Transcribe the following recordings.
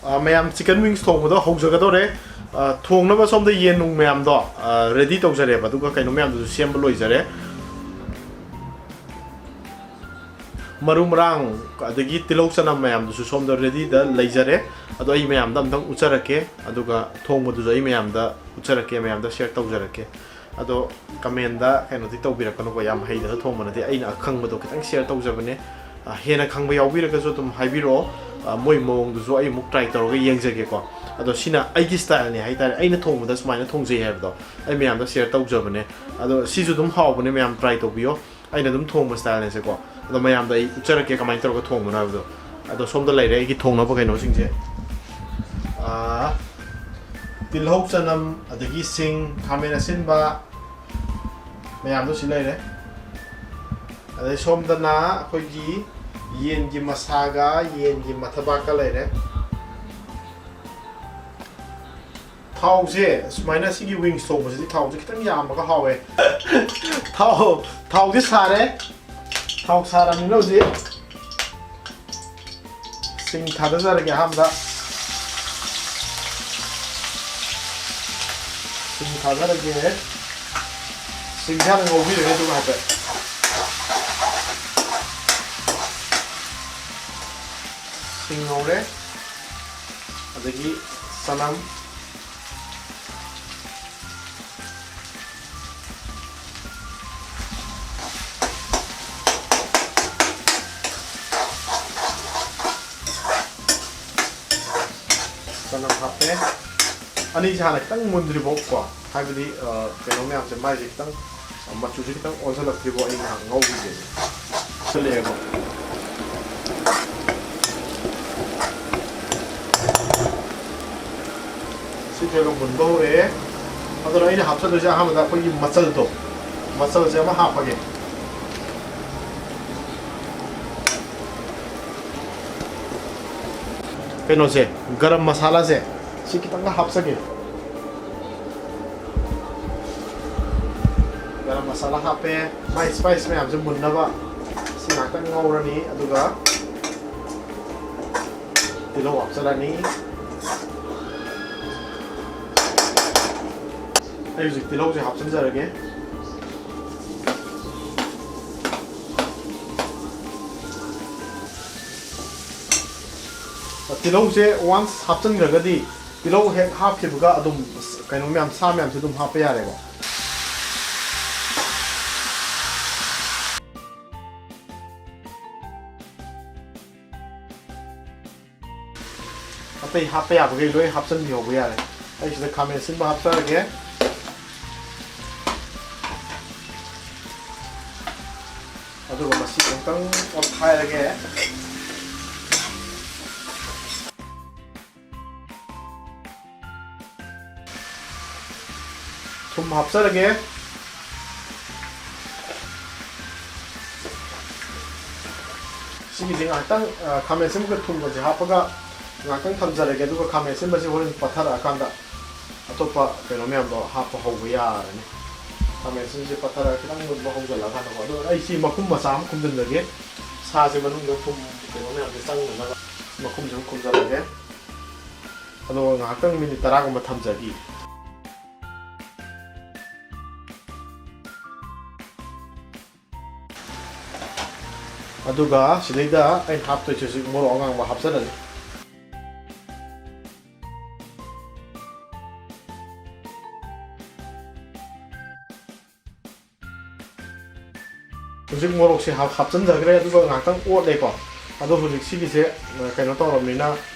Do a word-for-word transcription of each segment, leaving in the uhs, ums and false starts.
ꯑ, ꯃꯌꯥꯝ chicken wings ꯊꯣꯡꯕꯗꯣ ꯍꯧꯖꯒꯗꯧꯔꯦ꯫ ꯑ, ꯊꯣꯡꯅꯕ ꯁꯣꯝꯗ ꯌꯦꯟ ꯅꯨꯡ ꯃꯌꯥꯝꯗꯣ, ꯑ, ready ꯇꯧꯖꯔꯦꯕ, ꯑꯗꯨꯒ ꯀꯩꯅꯣ ꯃꯌꯥꯝꯗꯨꯁꯨ ꯁꯦꯝꯕ ꯂꯣꯏꯖꯔꯦ꯫ ꯃꯔꯨ ꯃꯔꯥꯡ ꯑꯗꯒꯤ ꯇꯤꯜꯍꯧ ꯆꯅꯝ ꯃꯌꯥꯝꯗꯨꯁꯨ ꯁꯣꯝꯗ ready ꯗ ꯂꯩꯖꯔꯦ꯫ ꯑꯗꯣ ꯑꯩ ꯃꯌꯥꯝꯗ ꯑꯝꯇꯪ ꯎꯠꯆꯔꯛꯀꯦ, ꯑꯗꯨꯒ ꯊꯣꯡꯕꯗꯨꯁꯨ ꯑꯩ ꯃꯌꯥꯝꯗ ꯎꯠꯆꯔꯛꯀꯦ, ꯃꯌꯥꯝꯗ share ꯇꯧꯖꯔꯛꯀꯦ꯫ ꯑꯗꯣ comment ꯗ ꯀꯩꯅꯣꯗꯤ ꯇꯧꯕꯤꯔꯛꯀꯅꯨꯀꯣ, ꯌꯥꯝ ꯍꯩꯗꯅ ꯊꯣꯡꯕ ꯅꯠꯇꯦ, ꯑꯩꯅ ꯑꯈꯪꯕꯗꯣ ꯈꯤꯇꯪ share ꯇꯧꯖꯕꯅꯦ꯫ ꯑ, ꯍꯦꯟꯅ ꯈꯪꯕ ꯌꯥꯎꯕꯤꯔꯒꯁꯨ ꯑꯗꯨꯝ ꯍꯥꯏꯕꯤꯔꯛꯑꯣ꯫ ꯑ, ꯃꯣꯏ ꯃꯑꯣꯡꯗꯨꯁꯨ ꯑꯩ ꯑꯃꯨꯛ try ꯇꯧꯔꯒ ꯌꯦꯡꯖꯒꯦꯀꯣ꯫ ꯑꯗꯣ ꯁꯤꯅ ꯑꯩꯒꯤ style ꯅꯦ ꯍꯥꯏꯇꯥꯔꯦ, ꯑꯩꯅ ꯊꯣꯡꯕꯗ ꯁꯨꯃꯥꯏꯅ ꯊꯣꯡꯖꯩ ꯍꯥꯏꯕꯗꯣ ꯑꯩ ꯃꯌꯥꯝꯗ share ꯇꯧꯖꯕꯅꯦ꯫ ꯑꯗꯣ ꯁꯤꯁꯨ ꯑꯗꯨꯝ ꯍꯥꯎꯕꯅꯦ, ꯃꯌꯥꯝ try ꯇꯧꯕꯤꯌꯣ꯫ ꯑꯩꯅ ꯑꯗꯨꯝ ꯊꯣꯡꯕ style ꯅꯦꯁꯦꯀꯣ꯫ ꯑꯗꯣ ꯃꯌꯥꯝꯗ ꯑꯩ ꯎꯠꯆꯔꯛꯀꯦ ꯀꯃꯥꯏꯅ ꯇꯧꯔꯒ ꯊꯣꯡꯕꯅꯣ ꯍꯥꯏꯕꯗꯣ꯫ ꯑꯗꯣ ꯁꯣꯝꯗ ꯂꯩꯔꯦ ꯑꯩꯒꯤ ꯊꯣꯡꯅꯕ ꯀꯩꯅꯣꯁꯤꯡꯁꯦ꯫ ꯑꯥ, ꯇꯤꯜꯍꯧ ꯆꯅꯝ, ꯑꯗꯒꯤ ꯁꯤꯡ, ꯈꯥꯃꯦꯟ ꯑꯁꯤꯟꯕ, ꯃꯌꯥꯝꯗꯣ ꯁꯤ ꯂꯩꯔꯦ꯫ ꯑꯗꯩ ꯁꯣꯝꯗꯅ ꯑꯩꯈꯣꯏꯒꯤ ꯌꯦꯟꯒꯤ ꯃꯁꯥꯒ ꯌꯦꯟꯒꯤ ꯃꯊꯕꯥꯛꯀ ꯂꯩꯔꯦ꯫ ꯊꯥꯎꯁꯦ ꯁꯨꯃꯥꯏꯅ ꯁꯤꯒꯤ wings ꯊꯣꯡꯕꯁꯤꯗꯤ ꯊꯥꯎꯁꯦ ꯈꯤꯇꯪ ꯌꯥꯝꯃꯒ ꯍꯥꯎꯋꯦ꯫ ꯊꯥꯎ, ꯊꯥꯎꯗꯤ ꯁꯥꯔꯦ꯫ ꯊꯥꯎ ꯁꯥꯔꯕꯅꯤꯅ ꯍꯧꯖꯤꯛ ꯁꯤꯡ ꯊꯥꯗꯖꯔꯒꯦ ꯑꯍꯥꯟꯕꯗ꯫ ꯁꯤꯡ ꯊꯥꯗꯔꯒꯦ꯫ ꯁꯤꯡꯁꯦ ꯍꯥꯟꯅ ꯉꯧꯕꯤꯔꯒꯦ, ꯑꯗꯨꯒ ꯍꯥꯏꯐꯦꯠ꯫ ꯁꯤꯡ ꯉꯧꯔꯦ꯫ ꯑꯗꯒꯤ ꯆꯅꯝ꯫ ꯆꯅꯝ ꯍꯥꯞꯄꯦ꯫ ꯑꯅꯤꯁꯦ ꯍꯥꯟꯅ ꯈꯤꯇꯪ ꯃꯨꯟꯗ꯭ꯔꯤꯐꯥꯎ ꯀꯣ, ꯍꯥꯏꯕꯗꯤ, ꯑ, ꯀꯩꯅꯣ ꯃꯌꯥꯝꯁꯦ, ꯃꯥꯏꯁꯦ ꯈꯤꯇꯪ, ꯑ, ꯃꯆꯨꯁꯦ ꯈꯤꯇꯪ ꯑꯣꯟꯁꯤꯜꯂꯛꯇ꯭ꯔꯤꯐꯥꯎ ꯑꯩ ꯉꯥꯏꯍꯥꯛ ꯉꯧꯈꯤꯒꯦ꯫ ꯆꯜꯂꯛꯑꯦꯀꯣ꯫ ꯁꯤ ꯊꯣꯏꯅ ꯃꯨꯟꯕ ꯍꯧꯔꯛꯑꯦ꯫ ꯑꯗꯨꯅ ꯑꯩꯅ ꯍꯥꯞꯆꯗꯣꯏꯁꯦ ꯑꯍꯥꯟꯕꯗ ꯑꯩꯈꯣꯏꯒꯤ ꯃꯆꯜꯗꯣ, ꯃꯆꯜꯁꯦ ꯑꯃ ꯍꯥꯞꯄꯒꯦ꯫ ꯀꯩꯅꯣꯁꯦ, ꯒꯔꯝ ꯃꯁꯥꯂꯥꯁꯦ ꯁꯤ ꯈꯤꯇꯪꯒ ꯍꯥꯞꯆꯒꯦ꯫ ꯒꯔꯝ ꯃꯁꯥꯂꯥ ꯍꯥꯞꯄꯦ꯫ ꯃꯥꯏ spice ꯃꯌꯥꯝꯁꯦ ꯃꯨꯟꯅꯕ ꯁꯤ ꯉꯥꯛꯇꯪ ꯉꯧꯔꯅꯤ꯫ ꯑꯗꯨꯒ ꯇꯤꯜꯍꯧ ꯍꯥꯞꯆꯔꯅꯤ꯫ ꯑꯩ ꯍꯧꯖꯤꯛ ꯇꯤꯜꯍꯧꯁꯦ ꯍꯥꯞꯆꯤꯟꯖꯔꯒꯦ꯫ ꯇꯤꯜꯍꯧꯁꯦ once ꯍꯥꯞꯆꯤꯟꯈ꯭ꯔꯒꯗꯤ, ꯇꯤꯜꯍꯧ ꯍꯦꯛ ꯍꯥꯞꯈꯤꯕꯒ ꯑꯗꯨꯝ ꯀꯩꯅꯣ ꯃꯌꯥꯝ, ꯁꯥ ꯃꯌꯥꯝꯁꯦ ꯑꯗꯨꯝ ꯍꯥꯞꯄ ꯌꯥꯔꯦꯕ꯫ ꯑꯇꯩ ꯍꯥꯞꯄ ꯌꯥꯕꯈꯩ ꯂꯣꯏ ꯍꯥꯞꯆꯤꯟꯕꯤꯍꯧꯕ ꯌꯥꯔꯦ꯫ ꯑꯩ ꯁꯤꯗ ꯈꯥꯃꯦꯟ ꯑꯁꯤꯟꯕ ꯍꯥꯞꯆꯔꯒꯦ꯫ ꯑꯗꯨꯒ ꯃꯁꯤ ꯑꯃꯨꯛꯇꯪ ꯑꯣꯠꯈꯥꯏꯔꯒꯦ꯫ ꯊꯨꯝ ꯍꯥꯞꯆꯔꯒꯦ꯫ ꯁꯤꯒꯤꯁꯦ ꯉꯥꯏꯍꯥꯛꯇꯪ, ꯑ, ꯈꯥꯃꯦꯟ ꯑꯁꯤꯟꯕꯒ ꯊꯨꯝꯒꯁꯦ ꯍꯥꯞꯄꯒ ꯉꯥꯏꯍꯥꯛꯇꯪ ꯊꯝꯖꯔꯒꯦ, ꯑꯗꯨꯒ ꯈꯥꯃꯦꯟ ꯑꯁꯤꯟꯕꯁꯦ ꯍꯣꯔꯦꯟ ꯄꯠꯊꯔꯛꯑꯀꯥꯟꯗ ꯑꯇꯣꯞꯄ ꯀꯩꯅꯣ ꯃꯌꯥꯝꯗꯣ ꯍꯥꯞꯄ ꯍꯧꯕ ꯌꯥꯔꯅꯤ꯫ ꯈꯥꯃꯦꯟ ꯑꯁꯤꯟꯕꯁꯦ ꯄꯠꯊꯔꯒ ꯈꯤꯇꯪ ꯃꯨꯟꯕ ꯍꯧꯖꯤꯜꯂꯛꯑꯀꯥꯟꯗꯀꯣ꯫ ꯑꯗꯣ ꯑꯩ ꯁꯤ ꯃꯈꯨꯝ ꯃꯆꯥ ꯑꯃ ꯈꯨꯝꯖꯤꯟꯖꯒꯦ, ꯁꯥꯁꯦ ꯃꯅꯨꯡꯗ ꯊꯨꯝ ꯀꯩꯅꯣ ꯃꯌꯥꯝꯁꯦ ꯆꯪꯅꯅꯕ ꯃꯈꯨꯝꯁꯦ ꯑꯃ ꯈꯨꯝꯖꯤꯜꯂꯒꯦ꯫ ꯑꯗꯨꯒ ꯉꯥꯏꯍꯥꯛꯇꯪ ꯃꯤꯅꯤꯠ ꯇꯔꯥꯒꯨꯝꯕ ꯊꯝꯖꯈꯤ꯫ ꯑꯗꯨꯒ ꯁꯤꯗꯩꯗ ꯑꯩꯅ ꯍꯥꯞꯇꯣꯏꯁꯦ ꯍꯧꯖꯤꯛ ꯃꯣꯔꯣꯛ ꯑꯉꯥꯡꯕ ꯍꯥꯞꯆꯔꯅꯤ꯫ ꯍꯧꯖꯤꯛ ꯃꯣꯔꯣꯛꯁꯦ ꯍꯥꯞ-, ꯍꯥꯞꯆꯤꯟꯖꯈ꯭ꯔꯦ, ꯑꯗꯨꯒ ꯉꯥꯏꯍꯥꯛꯇꯪ ꯑꯣꯠꯂꯦꯀꯣ꯫ ꯑꯗꯣ ꯍꯧꯖꯤꯛ ꯁꯤꯒꯤꯁꯦ, ꯑ, ꯀꯩꯅꯣ ꯇꯧꯔꯕꯅꯤꯅ,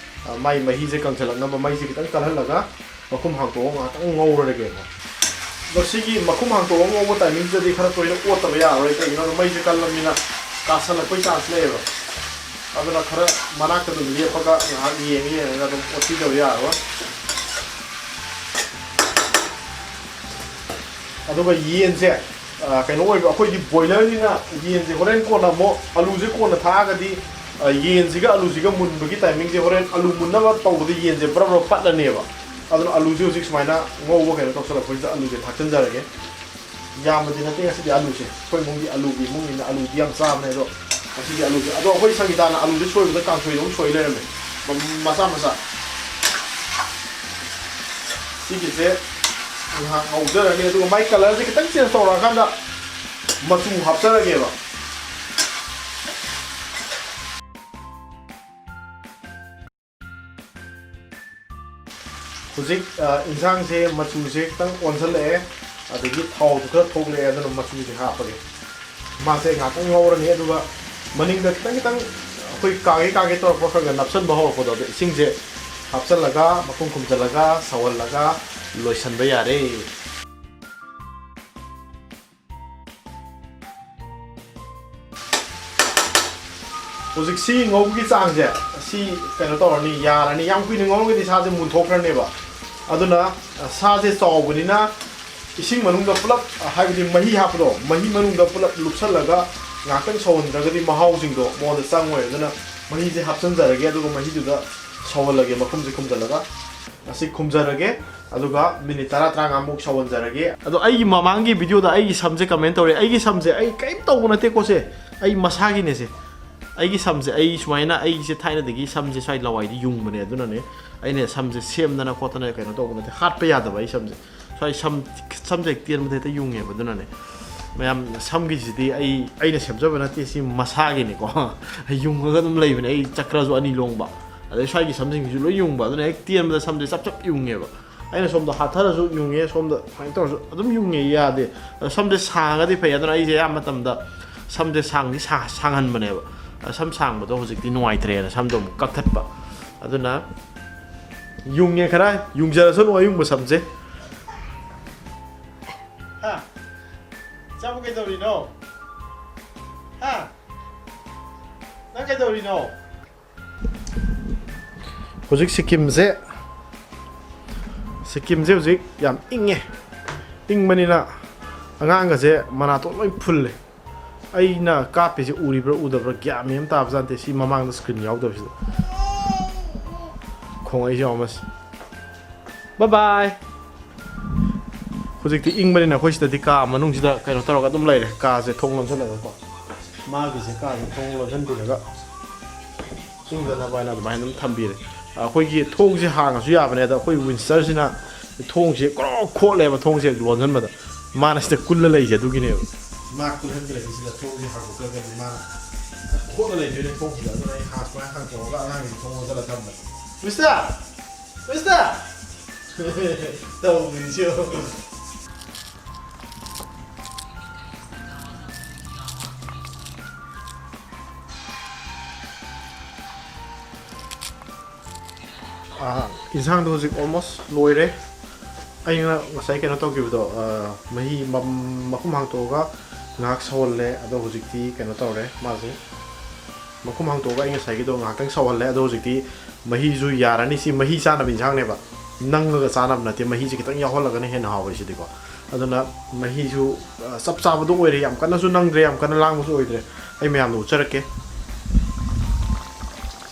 ꯑ, ꯃꯥꯏ ꯃꯍꯤꯁꯦ ꯀꯪꯁꯤꯜꯂꯛꯅꯕ ꯃꯩꯁꯦ ꯈꯤꯇꯪ ꯀꯜꯍꯜꯂꯒ ꯃꯈꯨꯝ ꯍꯥꯡꯇꯣꯛꯑꯒ ꯉꯥꯏꯍꯥꯛꯇꯪ ꯉꯧꯔꯒꯦꯀꯣ꯫ ꯑꯗꯣ ꯁꯤꯒꯤ ꯃꯈꯨꯝ ꯍꯥꯡꯇꯣꯛꯑꯒ ꯉꯧꯕ timing ꯁꯤꯗꯗꯤ ꯈꯔ ꯇꯣꯏꯅ ꯑꯣꯠꯇꯕ ꯌꯥꯔꯔꯣꯏ, ꯀꯩꯒꯤꯅꯣꯗ ꯃꯩꯁꯦ ꯀꯜꯂꯕꯅꯤꯅ ꯀꯥꯁꯜꯂꯛꯄꯩ chance ꯂꯩꯌꯦꯕ꯫ ꯑꯗꯨꯅ ꯈꯔ ꯃꯅꯥꯛꯇ ꯑꯗꯨꯝ ꯂꯦꯞꯄꯒ ꯉꯥꯏꯍꯥꯛ ꯌꯦꯡꯉ ꯌꯦꯡꯉꯒ ꯑꯗꯨꯝ ꯑꯣꯠꯄꯤꯗꯕ ꯌꯥꯔꯔꯣꯏ꯫ ꯑꯗꯨꯒ ꯌꯦꯟꯁꯦ, ꯑ, ꯀꯩꯅꯣ ꯑꯣꯏꯕ, ꯑꯩꯈꯣꯏꯗꯤ ꯕꯣꯏꯂꯔꯅꯤꯅ ꯌꯦꯟꯁꯦ ꯍꯣꯔꯦꯟ ꯀꯣꯟꯅ ꯑꯃꯨꯛ, ꯑꯂꯨꯁꯦ ꯀꯣꯟꯅ ꯊꯥꯛꯑꯒꯗꯤ, ꯑ, ꯌꯦꯟꯁꯤꯒ ꯑꯂꯨꯁꯤꯒ ꯃꯨꯟꯕꯒꯤ timing ꯁꯦ ꯍꯣꯔꯦꯟ ꯑꯂꯨ ꯃꯨꯟꯅꯕ ꯇꯧꯕꯗ ꯌꯦꯟꯁꯦ ꯕ꯭ꯔ ꯕ꯭ꯔ ꯄꯠꯂꯅꯦꯕ꯫ ꯑꯗꯨꯅ ꯑꯂꯨꯁꯦ ꯍꯧꯖꯤꯛ ꯁꯨꯃꯥꯏꯅ ꯉꯧꯕ ꯀꯩꯅꯣ ꯇꯧꯁꯜꯂꯛꯄꯁꯤꯗ ꯑꯂꯨꯁꯦ ꯊꯥꯛꯆꯤꯟꯖꯔꯒꯦ꯫ ꯌꯥꯝꯕꯗꯤ ꯅꯠꯇꯦ ꯉꯁꯤꯗꯤ ꯑꯂꯨꯁꯦ, ꯑꯩꯈꯣꯏ ꯏꯃꯨꯡꯒꯤ ꯑꯂꯨꯒꯤ ꯏꯃꯨꯡꯅꯤꯅ ꯑꯂꯨꯗꯤ ꯌꯥꯝ ꯆꯥꯕꯅꯦ꯫ ꯑꯗꯣ ꯉꯁꯤꯗꯤ ꯑꯂꯨꯁꯦ, ꯑꯗꯣ ꯑꯩꯈꯣꯏ ꯁꯪꯒꯤꯇꯥꯅ ꯑꯂꯨꯁꯦ ꯁꯣꯏꯕꯗ ꯀꯥꯡꯁꯣꯏꯗ ꯑꯃꯨꯛ ꯁꯣꯏ ꯂꯩꯔꯝꯃꯦ꯫ ꯃꯆꯥ ꯃꯆꯥ꯫ ꯁꯤꯒꯤꯁꯦ ꯉꯥꯏꯍꯥꯛ ꯉꯧꯖꯔꯅꯤ, ꯑꯗꯨꯒ ꯃꯥꯏ ꯀꯂꯔꯁꯦ ꯈꯤꯇꯪ ꯆꯦꯟꯖ ꯇꯧꯔꯛꯑꯀꯥꯟꯗ ꯃꯆꯨ ꯍꯥꯞꯆꯔꯒꯦꯕ꯫ ꯍꯧꯖꯤꯛ, ꯑ, ꯏꯟꯁꯥꯡꯁꯦ ꯃꯆꯨꯁꯦ ꯈꯤꯇꯪ ꯑꯣꯟꯁꯤꯜꯂꯛꯑꯦ, ꯑꯗꯒꯤ ꯊꯥꯎꯁꯨ ꯈꯔ ꯊꯣꯛꯂꯛꯑꯦ, ꯑꯗꯨꯅ ꯃꯆꯨꯁꯦ ꯍꯥꯞꯄꯒꯦ꯫ ꯃꯥꯁꯦ ꯉꯥꯛꯇꯪ ꯉꯧꯔꯅꯤ, ꯑꯗꯨꯒ ꯃꯅꯤꯡꯗ ꯈꯤꯇꯪ ꯈꯤꯇꯪ ꯑꯩꯈꯣꯏ ꯀꯥꯒꯦ ꯀꯥꯒꯦ ꯇꯧꯔꯛꯄ, ꯈꯔ ꯈꯔ ꯅꯞꯁꯟꯕ ꯍꯧꯔꯛꯄꯗꯣ, ꯑꯗꯣ ꯏꯁꯤꯡꯁꯦ ꯍꯥꯞꯆꯜꯂꯒ, ꯃꯈꯨꯝ ꯈꯨꯝꯖꯜꯂꯒ, ꯁꯧꯍꯜꯂꯒ ꯂꯣꯏꯁꯟꯕ ꯌꯥꯔꯦ꯫ ꯍꯧꯖꯤꯛꯁꯤ ꯉꯧꯕꯒꯤ ꯆꯥꯡꯁꯦ ꯁꯤ ꯀꯩꯅꯣ ꯇꯧꯔꯅꯤ, ꯌꯥꯔꯅꯤ꯫ ꯌꯥꯝ ꯀꯨꯏꯅ ꯉꯧꯔꯒꯗꯤ ꯁꯥꯁꯦ ꯃꯨꯟꯊꯣꯛꯈ꯭ꯔꯅꯦꯕ꯫ ꯑꯗꯨꯅ, ꯑ, ꯁꯥꯁꯦ ꯆꯥꯎꯕꯅꯤꯅ ꯏꯁꯤꯡ ꯃꯅꯨꯡꯗ ꯄꯨꯂꯞ, ꯑ, ꯍꯥꯏꯕꯗꯤ ꯃꯍꯤ ꯍꯥꯞꯄꯗꯣ, ꯃꯍꯤ ꯃꯅꯨꯡꯗ ꯄꯨꯂꯞ ꯂꯨꯞꯁꯜꯂꯒ ꯉꯥꯛꯇꯪ ꯁꯧꯍꯟꯗ꯭ꯔꯒꯗꯤ ꯃꯍꯥꯎꯁꯤꯡꯗꯣ ꯃꯉꯣꯟꯗ ꯆꯪꯉꯣꯏ꯫ ꯑꯗꯨꯅ ꯃꯍꯤꯁꯦ ꯍꯥꯞꯆꯤꯟꯖꯔꯒꯦ, ꯑꯗꯨꯒ ꯃꯍꯤꯗꯨꯗ ꯁꯧꯍꯜꯂꯒꯦ, ꯃꯈꯨꯝꯁꯦ ꯈꯨꯝꯖꯤꯜꯂꯒ꯫ ꯑꯁꯤ ꯈꯨꯝꯖꯔꯒꯦ, ꯑꯗꯨꯒ ꯃꯤꯅꯤꯠ ꯇꯔꯥ ꯇꯔꯥꯃꯉꯥꯃꯨꯛ ꯁꯧꯍꯟꯖꯔꯒꯦ꯫ ꯑꯗꯣ ꯑꯩꯒꯤ ꯃꯃꯥꯡꯒꯤ ꯚꯤꯗꯤꯑꯣꯗ ꯑꯩꯒꯤ ꯁꯝꯁꯦ ꯀꯃꯦꯟ ꯇꯧꯔꯦ꯫ ꯑꯩꯒꯤ ꯁꯝꯁꯦ ꯑꯩ ꯀꯔꯤꯝ ꯇꯧꯕ ꯅꯠꯇꯦꯀꯣ, ꯁꯦ ꯑꯩ ꯃꯁꯥꯒꯤꯅꯦ ꯁꯦ꯫ ꯑꯩꯒꯤ ꯁꯝꯁꯦ, ꯑꯩ ꯁꯨꯃꯥꯏꯅ, ꯑꯩꯁꯦ ꯊꯥꯏꯅꯗꯒꯤ ꯁꯝꯁꯦ ꯁ꯭ꯋꯥꯏ ꯂꯋꯥꯏꯗ ꯌꯨꯡꯕꯅꯦ, ꯑꯗꯨꯅꯅꯦ ꯑꯩꯅ ꯁꯝꯁꯦ ꯁꯦꯝꯗꯅ ꯈꯣꯠꯇꯅ ꯀꯩꯅꯣ ꯇꯧꯕ ꯅꯠꯇꯦ, ꯍꯥꯠꯄ ꯌꯥꯗꯕ ꯑꯩ ꯁꯝꯁꯦ꯫ ꯁ꯭ꯋꯥꯏ ꯁꯝ, ꯁꯝꯁꯦ ꯍꯦꯛ ꯇꯦꯟꯕꯗ ꯍꯦꯛꯇ ꯌꯨꯡꯉꯦꯕ, ꯑꯗꯨꯅꯅꯦ꯫ ꯃꯌꯥꯝ, ꯁꯝꯒꯤꯁꯤꯗꯤ ꯑꯩ, ꯑꯩꯅ ꯁꯦꯝꯖꯕ ꯅꯠꯇꯦ, ꯁꯤ ꯃꯁꯥꯒꯤꯅꯤꯀꯣ꯫ ꯌꯨꯡꯉꯒ ꯑꯗꯨꯝ ꯂꯩꯕꯅꯦ ꯑꯩ, ꯆꯀ꯭ꯔꯁꯨ ꯑꯅꯤ ꯂꯣꯡꯕ, ꯑꯗꯩ ꯁ꯭ꯋꯥꯏꯒꯤ ꯁꯝꯁꯤꯡꯁꯤꯁꯨ ꯂꯣꯏ ꯌꯨꯡꯕ, ꯑꯗꯨꯅ ꯍꯦꯛ ꯇꯦꯟꯕꯗ ꯁꯝꯁꯦ ꯆꯞ ꯆꯞ ꯌꯨꯡꯉꯦꯕ꯫ ꯑꯩꯅ ꯁꯣꯝꯗ ꯍꯥꯠꯊꯔꯁꯨ ꯌꯨꯡꯉꯦ, ꯁꯣꯝꯗ ꯁꯨꯃꯥꯏꯅ ꯇꯧꯔꯁꯨ ꯑꯗꯨꯝ ꯌꯨꯡꯉꯦ, ꯌꯥꯗꯦ꯫ ꯑꯗꯣ ꯁꯝꯁꯦ ꯁꯥꯡꯉꯒꯗꯤ ꯐꯩ, ꯑꯗꯨꯅ ꯑꯩꯁꯦ ꯑꯌꯥꯝꯕ ꯃꯇꯝꯗ ꯁꯝꯁꯦ ꯁꯥꯡꯗꯤ ꯁꯥ-, ꯁꯥꯡꯍꯟꯕꯅꯦꯕ꯫ ꯑꯗꯣ ꯁꯝ ꯁꯥꯡꯕꯗꯣ ꯍꯧꯖꯤꯛꯇꯤ ꯅꯨꯡꯉꯥꯏꯇ꯭ꯔꯦꯅ ꯁꯝꯗꯣ ꯑꯃꯨꯛ ꯀꯛꯊꯠꯄ꯫ ꯑꯗꯨꯅ ꯌꯨꯡꯉꯦ ꯈꯔ, ꯌꯨꯡꯖꯔꯁꯅꯨ ꯑꯌꯨꯡꯕ ꯁꯝꯁꯦ꯫ ꯍꯥ? ꯏꯆꯥꯕꯨ ꯀꯩꯗꯧꯔꯤꯅꯣ? ꯍꯥ? ꯅꯪ ꯀꯩꯗꯧꯔꯤꯅꯣ? ꯍꯧꯖꯤꯛ ꯁꯤꯀꯤꯝꯁꯦ, ꯁꯤꯀꯤꯝꯁꯦ ꯍꯧꯖꯤꯛ ꯌꯥꯝ ꯏꯪꯉꯦ꯫ ꯏꯪꯕꯅꯤꯅ ꯑꯉꯥꯡꯒꯁꯦ ꯃꯅꯥꯇꯣꯟ ꯂꯣꯏ ꯐꯨꯜꯂꯦ꯫ ꯑꯩꯅ ꯀꯥꯞꯄꯤꯁꯦ ꯎꯔꯤꯕ꯭ꯔꯥ ꯎꯗꯕ꯭ꯔꯥ ꯒ꯭ꯌꯥꯟ ꯃꯦꯟ ꯑꯃ ꯇꯥꯕꯖꯥꯠ ꯅꯠꯇꯦ, ꯁꯤ ꯃꯃꯥꯡꯗ ꯁ꯭ꯀ꯭ꯔꯤꯟ ꯌꯥꯎꯗꯕꯁꯤꯗ꯫ ꯈꯣꯡꯉꯛꯏꯁꯦ ꯌꯦꯡꯉꯣ ꯃꯁꯤ꯫ ꯕꯥꯏ ꯕꯥꯏ꯫ ꯍꯧꯖꯤꯛꯇꯤ ꯏꯪꯕꯅꯤꯅ ꯑꯩꯈꯣꯏ ꯁꯤꯗꯗꯤ ꯀꯥ ꯃꯅꯨꯡꯁꯤꯗ ꯀꯩꯅꯣ ꯇꯧꯔꯒ ꯑꯗꯨꯝ ꯂꯩꯔꯦ, ꯀꯥꯁꯦ ꯊꯣꯡ ꯂꯣꯟꯁꯤꯜꯂꯒꯀꯣ꯫ ꯃꯥꯒꯤꯁꯦ ꯀꯥꯁꯦ ꯊꯣꯡ ꯂꯣꯟꯁꯤꯟꯕꯤꯔꯒ ꯏꯪꯗꯅꯕ ꯍꯥꯏꯅ ꯑꯗꯨꯃꯥꯏꯅ ꯑꯗꯨꯝ ꯊꯝꯕꯤꯔꯦ꯫ ꯑꯩꯈꯣꯏꯒꯤ ꯊꯣꯡꯁꯦ ꯍꯥꯡꯉꯁꯨ ꯌꯥꯕꯅꯦ, ꯑꯗꯣ ꯑꯩꯈꯣꯏ ꯋꯤꯟꯁꯇꯔꯁꯤꯅ ꯊꯣꯡꯁꯦ ꯀ꯭ꯔꯣꯛ ꯈꯣꯠꯂꯦꯕ, ꯊꯣꯡꯁꯦ ꯂꯣꯟꯁꯤꯟꯕꯗ꯫ ꯃꯥꯅ ꯁꯤꯗ ꯀꯨꯜꯂ ꯂꯩꯁꯦ ꯑꯗꯨꯒꯤꯅꯦꯕ꯫ ꯃꯥ ꯀꯨꯜꯍꯟꯗ꯭ꯔꯗꯤ ꯁꯤꯗ ꯊꯣꯡꯁꯦ ꯍꯥꯡꯗꯣꯛꯇ꯭ꯔꯒꯗꯤ ꯃꯥꯅ ꯈꯣꯠꯂ ꯂꯩꯗꯣꯏꯅꯦ ꯊꯣꯡꯁꯤꯗ꯫ ꯑꯗꯨꯅ ꯑꯩ ꯍꯥꯡ-, ꯁꯨꯃꯥꯏꯅ ꯍꯥꯡꯇꯣꯛꯑꯒ ꯑꯉꯥꯡꯒꯤꯗꯤ ꯊꯣꯡ ꯂꯣꯟꯁꯤꯜꯂ ꯊꯝꯕꯅꯦ꯫ ꯃꯤꯁꯇꯔ! ꯃꯤꯁꯇꯔ! ꯇꯧꯔꯤꯁꯦ ꯌꯦꯡꯉꯣ꯫ ꯑꯥ, ꯏꯟꯁꯥꯡꯗꯣ ꯍꯧꯖꯤꯛ almost ꯂꯣꯏꯔꯦ꯫ ꯑꯩꯅ ꯉꯁꯥꯏ ꯀꯩꯅꯣ ꯇꯧꯈꯤꯕꯗꯣ, ꯑꯥ, ꯃꯍꯤ ꯃ-, ꯃꯈꯨꯝ ꯍꯥꯡꯇꯣꯛꯑꯒ ꯉꯥꯏꯍꯥꯛ ꯁꯧꯍꯜꯂꯦ꯫ ꯑꯗꯣ ꯍꯧꯖꯤꯛꯇꯤ ꯀꯩꯅꯣ ꯇꯧꯔꯦ ꯃꯥꯁꯦ꯫ ꯃꯈꯨꯝ ꯍꯥꯡꯇꯣꯛꯑꯒ ꯑꯩ ꯉꯁꯥꯏꯒꯤꯗꯣ ꯉꯥꯏꯍꯥꯛꯇꯪ ꯁꯧꯍꯜꯂꯦ꯫ ꯑꯗꯣ ꯍꯧꯖꯤꯛꯇꯤ ꯃꯍꯤꯁꯨ ꯌꯥꯔꯅꯤ꯫ ꯁꯤ ꯃꯍꯤ ꯆꯥꯅꯕ ꯏꯟꯁꯥꯡꯅꯦꯕ, ꯅꯪꯉꯒ ꯆꯥꯅꯕ ꯅꯠꯇꯦ꯫ ꯃꯍꯤꯁꯦ ꯈꯤꯇꯪ ꯌꯥꯎꯍꯜꯂꯒꯅ ꯍꯦꯟꯅ ꯍꯥꯎꯋꯦ ꯁꯤꯗꯤꯀꯣ꯫ ꯑꯗꯨꯅ ꯃꯍꯤꯁꯨ, ꯑ, ꯆꯞ ꯆꯥꯕꯗꯣ ꯑꯣꯏꯔꯦ꯫ ꯌꯥꯝ ꯀꯟꯅꯁꯨ ꯅꯪꯗ꯭ꯔꯦ, ꯌꯥꯝ ꯀꯟꯅ ꯂꯥꯡꯕꯁꯨ ꯑꯣꯏꯗ꯭ꯔꯦ꯫ ꯑꯩ ꯃꯌꯥꯝꯗꯣ ꯎꯠꯆꯔꯛꯀꯦ꯫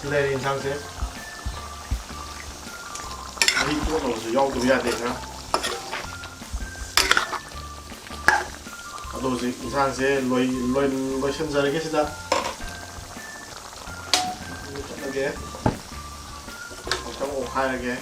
ꯁꯤ ꯂꯩꯔꯦ ꯏꯟꯁꯥꯡꯁꯦ꯫ ꯃꯍꯤ ꯇꯣꯠꯅꯕꯁꯨ ꯌꯥꯎꯗꯕ ꯌꯥꯗꯦ ꯈꯔ꯫ ꯑꯗꯣ ꯍꯧꯖꯤꯛ ꯏꯟꯁꯥꯡꯁꯦ ꯂꯣꯏ-, ꯂꯣꯏ-, ꯂꯣꯏꯁꯤꯟꯖꯔꯒꯦ ꯁꯤꯗ꯫ ꯃꯨꯊꯠꯂꯒꯦ꯫ ꯑꯃꯨꯛꯇꯪ ꯑꯣꯠꯈꯥꯏꯔꯒꯦ꯫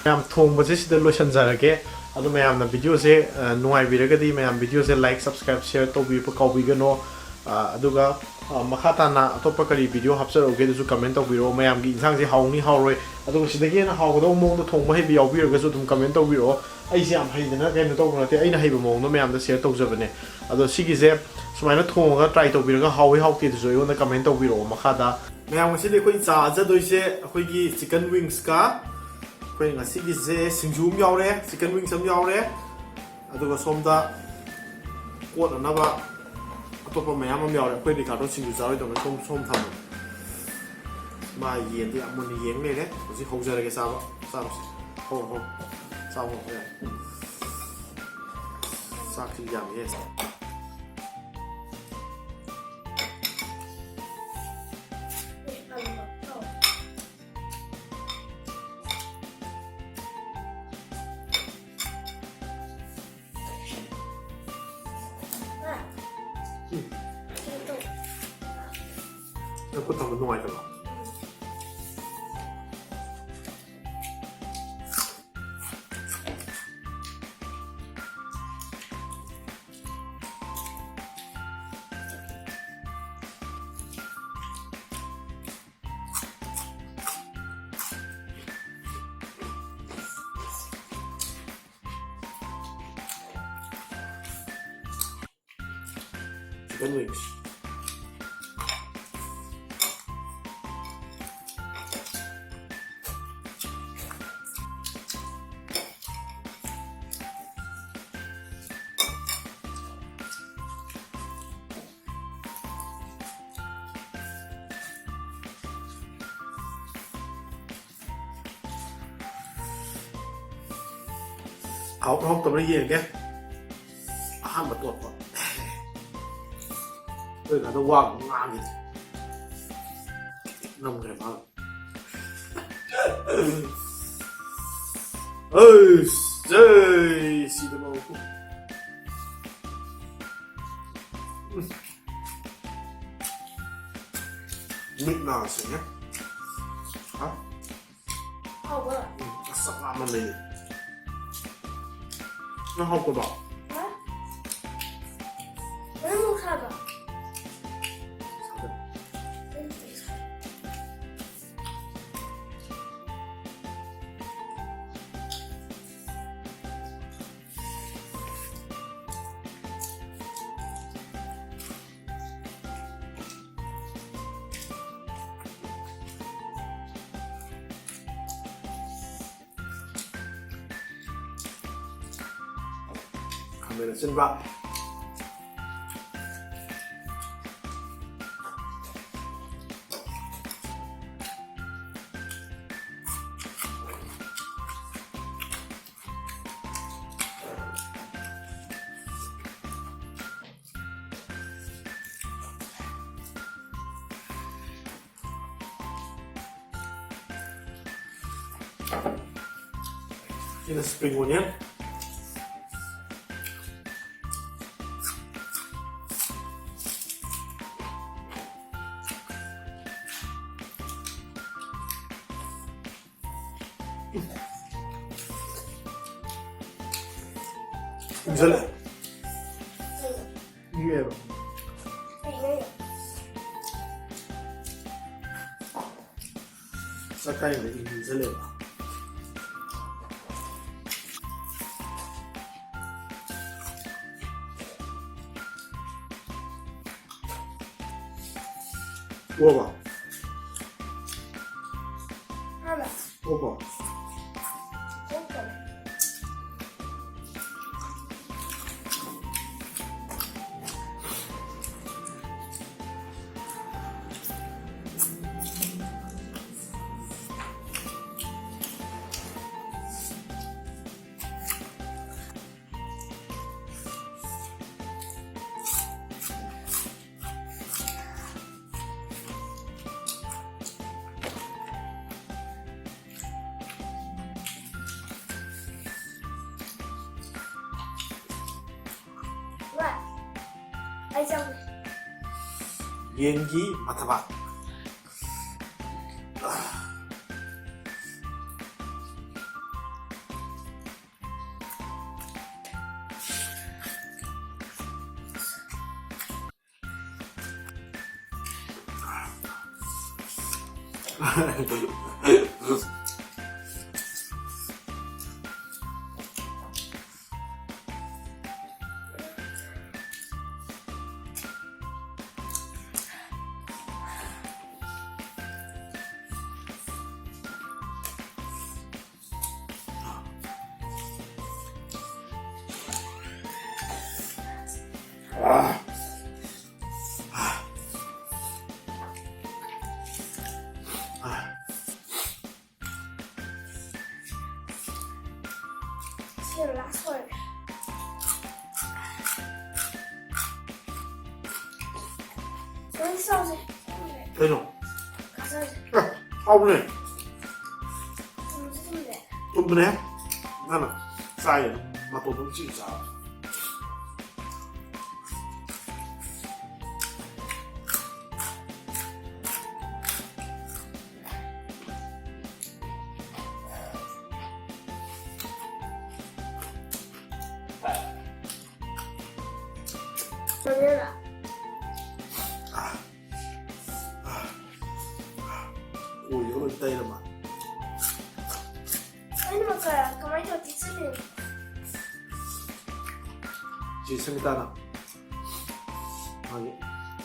ꯃꯌꯥꯝ, ꯊꯣꯡꯕꯁꯦ ꯁꯤꯗ ꯂꯣꯏꯁꯤꯟꯖꯔꯒꯦ꯫ ꯑꯗꯣ ꯃꯌꯥꯝꯅ videoꯁꯦ, ꯑ, ꯅꯨꯡꯉꯥꯏꯕꯤꯔꯒꯗꯤ ꯃꯌꯥꯝ videoꯁꯦ like, subscribe, share ꯇꯧꯕꯤꯕ ꯀꯥꯎꯕꯤꯒꯅꯣ꯫ ꯑ, ꯑꯗꯨꯒ, ꯑ, ꯃꯈꯥ ꯇꯥꯅ ꯑꯇꯣꯞꯄ ꯀꯔꯤ video ꯍꯥꯞꯆꯔꯛꯎꯒꯦ ꯑꯗꯨꯁꯨ comment ꯇꯧꯕꯤꯔꯛꯑꯣ꯫ ꯃꯌꯥꯝꯒꯤ ꯏꯟꯁꯥꯡꯁꯦ ꯍꯥꯎꯅꯤ ꯍꯥꯎꯔꯣꯏ, ꯑꯗꯨꯒ ꯁꯤꯗꯒꯤ ꯍꯦꯟꯅ ꯍꯥꯎꯒꯗꯧꯕ ꯃꯑꯣꯡꯗ ꯊꯣꯡꯕ ꯍꯩꯕ ꯌꯥꯎꯕꯤꯔꯒꯁꯨ ꯑꯗꯨꯝ comment ꯇꯧꯕꯤꯔꯛꯑꯣ꯫ ꯑꯩꯁꯦ ꯌꯥꯝ ꯍꯩꯗꯅ ꯀꯩꯅꯣ ꯇꯧꯕ ꯅꯠꯇꯦ, ꯑꯩꯅ ꯍꯩꯕ ꯃꯑꯣꯡꯗꯣ ꯃꯌꯥꯝꯗ share ꯇꯧꯖꯕꯅꯦ꯫ ꯑꯗꯣ ꯁꯤꯒꯤꯁꯦ ꯁꯨꯃꯥꯏꯅ ꯊꯣꯡꯉꯒ try ꯇꯧꯕꯤꯔꯒ ꯍꯥꯎꯋꯤ ꯍꯥꯎꯇꯦꯗꯨꯁꯨ ꯑꯩꯉꯣꯟꯗ comment ꯇꯧꯕꯤꯔꯛꯑꯣ ꯃꯈꯥꯗ꯫ ꯃꯌꯥꯝ, ꯉꯁꯤꯗꯤ ꯑꯩꯈꯣꯏ ꯆꯥꯖꯗꯣꯏꯁꯦ ꯑꯩꯈꯣꯏꯒꯤ chicken wingsꯀ, ꯑꯩꯈꯣꯏ ꯉꯁꯤꯒꯤꯁꯦ ꯁꯤꯡꯖꯨ ꯑꯃ ꯌꯥꯎꯔꯦ, chicken wings ꯑꯃ ꯌꯥꯎꯔꯦ, ꯑꯗꯨꯒ ꯁꯣꯝꯗ ꯀꯣꯠꯅꯅꯕ ꯑꯇꯣꯞꯄ ꯃꯌꯥꯝ ꯑꯃ ꯌꯥꯎꯔꯦ꯫ ꯑꯩꯈꯣꯏ ꯔꯤꯀꯥꯔꯗꯣ ꯁꯤꯡꯖꯨ ꯆꯥꯔꯣꯏꯗꯧꯅ ꯁꯣꯝ, ꯁꯣꯝ ꯊꯝꯃꯦ꯫ ꯃꯥ ꯌꯦꯟꯗꯣ ꯌꯥꯝ ꯃꯨꯟꯅ ꯌꯦꯡ ꯂꯩꯔꯦ꯫ ꯍꯧꯖꯤꯛ ꯍꯧꯖꯔꯒꯦ ꯆꯥꯕ꯫ ꯆꯥꯔꯨꯁꯤ꯫ ꯍꯧꯔꯣ, ꯍꯧꯔꯣ꯫ ꯆꯥꯕ ꯍꯧꯔꯣ, ꯌꯥꯔꯦ꯫ ꯆꯥꯛꯁꯤ ꯌꯥꯝꯃꯤꯍꯦ꯫ ꯅꯪ ꯈꯨꯠ ꯊꯝꯕ ꯅꯨꯡꯉꯥꯏꯇꯕ? Chicken wings. ꯍꯥꯎꯕ꯭ꯔꯥ ꯍꯥꯎꯇꯕ꯭ꯔꯥ ꯌꯦꯡꯒꯦ꯫ ꯑꯍꯥꯟꯕ ꯇꯣꯠꯄ꯫ ꯑꯩꯈꯣꯏ ꯀꯥꯗ ꯋꯥ ꯑꯃ ꯉꯥꯡꯉꯤꯅꯦ꯫ ꯅꯝꯈ꯭ꯔꯦ ꯃꯥ꯫ ꯑꯩꯁ, ꯖꯩ, ꯁꯤꯗ ꯂꯧ꯫ ꯃꯤꯠ ꯅꯥ ꯁꯤꯡꯉꯦ꯫ ꯍꯥ? ꯍꯥꯎꯕ꯭ꯔꯣ? ꯎꯝ, ꯑꯁ, ꯆꯥꯛ ꯂꯥꯝꯃ ꯂꯩꯔꯦ꯫ ꯅꯪ ꯍꯥꯎꯇꯕ꯭ꯔꯣ? ꯍꯥ? ꯅꯪ ꯃꯣꯔꯣꯛ ꯁꯥꯕ꯭ꯔꯣ? ꯁꯥꯗꯦ꯫ ꯈꯥꯃꯦꯟ ꯑꯁꯤꯟꯕ꯫ ꯁꯤꯅ spring onion꯫ ꯏꯟꯖꯜꯂꯦ꯫ ꯏꯪꯉꯦꯕ꯫ ꯆꯥꯛ ꯆꯥꯔꯤꯉꯩꯗ ꯏꯪꯖꯜꯂꯦꯕ꯫ ꯑꯣꯕ꯫ ꯍꯥꯏꯕ꯫ ꯑꯣꯕ꯫ ꯑꯣꯕ꯫ ꯋꯥ꯫ ꯑꯩ ꯆꯪꯉꯦ꯫ ꯌꯦꯟꯒꯤ ꯃꯊꯕꯥꯛ꯫ ꯁꯤꯅ last ꯑꯣꯏꯔꯦ꯫ ꯂꯣꯏ ꯆꯥꯎꯁꯦ꯫ ꯀꯩꯅꯣ? ꯆꯥꯎꯁꯦ꯫ ꯑꯦ, ꯍꯥꯎꯕꯅꯦ꯫ ꯊꯨꯝꯁꯨ ꯊꯨꯝꯗꯦ꯫ ꯊꯨꯝꯕꯅꯦ꯫ ꯅꯪꯅ ꯆꯥꯏ ꯃꯇꯣꯟꯗꯣ ꯆꯤꯛ ꯆꯥꯕ꯫ ꯐꯖꯅ꯫ ꯀꯣꯏꯔꯒ ꯂꯣꯏ ꯇꯩꯔ ꯃꯥꯜꯂꯦ꯫ ꯑꯩꯅ ꯃꯈꯥ ꯀꯃꯥꯏꯅ ꯇꯧꯔ ꯄꯤꯖꯗꯣꯏꯅꯣ? ꯆꯦ ꯁꯪꯒꯤꯇꯥꯅ ꯃꯥꯒꯤ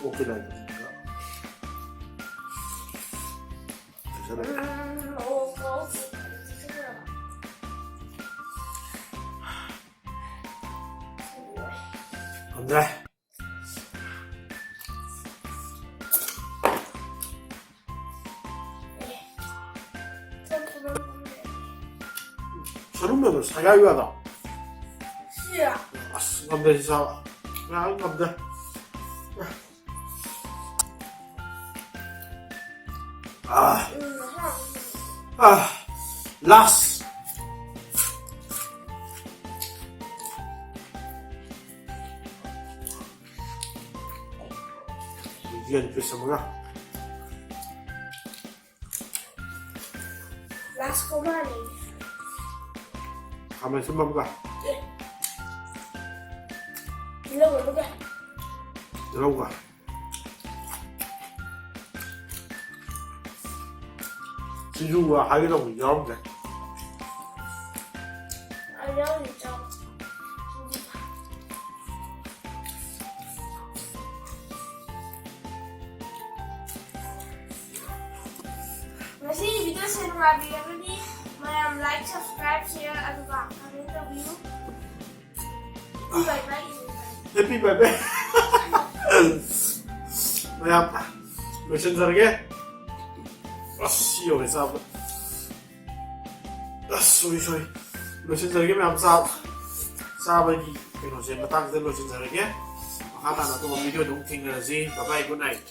ꯑꯣꯛꯀꯤ ꯂꯥꯏꯕꯛꯁꯤꯡꯗꯨꯗ ꯄꯤꯖꯔꯦ꯫ ꯎꯝ, ꯑꯣꯛ, ꯑꯣꯛ, ꯄꯤꯖꯔꯕ? ꯉꯝꯗ꯭ꯔꯦ꯫ ꯁꯔꯨꯝꯕꯗꯣ ꯁꯥꯏꯒꯥꯏꯕ ꯌꯥꯗ꯭ꯔꯣ? ꯁꯤꯔꯥ? ꯑꯁ, ꯉꯝꯗꯦ ꯁꯤ ꯆꯥꯕ꯫ ꯉꯥꯏꯍꯥꯛ ꯉꯝꯗꯦ꯫ ꯑꯥ꯫ ꯎꯝ, ꯍꯥ꯫ ꯑꯥ꯫ ꯂꯥꯁ꯫ ꯌꯦꯟ ꯄꯤꯁ ꯑꯃꯒ꯫ ꯂꯥꯁ ꯀꯣꯕꯔꯅꯤ꯫ ꯈꯥꯃꯦꯟ ꯑꯁꯤꯟꯕ ꯑꯃꯒ꯫ ꯑꯦ꯫ ꯇꯤꯜꯍꯧ ꯑꯃꯒ꯫ ꯇꯤꯜꯍꯧꯒ꯫ ꯁꯤꯡꯖꯨꯒ ꯍꯥꯏꯒꯦ ꯇꯧꯕꯅꯤ, ꯌꯥꯎꯔꯝꯗ꯭ꯔꯦ꯫ ꯑ, ꯌꯥꯎꯔꯤ, ꯆꯥꯎ꯫ ꯉꯁꯤꯒꯤ video ꯁꯦ ꯅꯨꯡꯉꯥꯏꯕꯤꯔꯒꯗꯤ ꯃꯌꯥꯝ like, subscribe, share ꯑꯗꯨꯒ comment ꯇꯧꯕꯤꯌꯨ꯫ Happy birthday. Happy birthday. ꯃꯌꯥꯝ ꯂꯣꯏꯁꯤꯟꯖꯔꯒꯦ꯫ ꯑꯁ, ꯁꯤ ꯌꯧꯔꯦ ꯆꯥꯕ꯫ ꯑꯁ, sorry, sorry. ꯂꯣꯏꯁꯤꯟꯖꯔꯒꯦ ꯃꯌꯥꯝ, ꯆꯥ-, ꯆꯥꯕꯒꯤ ꯀꯩꯅꯣꯁꯦ ꯃꯇꯥꯡꯁꯤꯗ ꯂꯣꯏꯁꯤꯟꯖꯔꯒꯦ꯫ ꯃꯈꯥ ꯇꯥꯅ ꯑꯇꯣꯞꯄ video ꯗ ꯑꯃꯨꯛ ꯊꯦꯡꯅꯔꯁꯤ꯫ Bye bye, good night.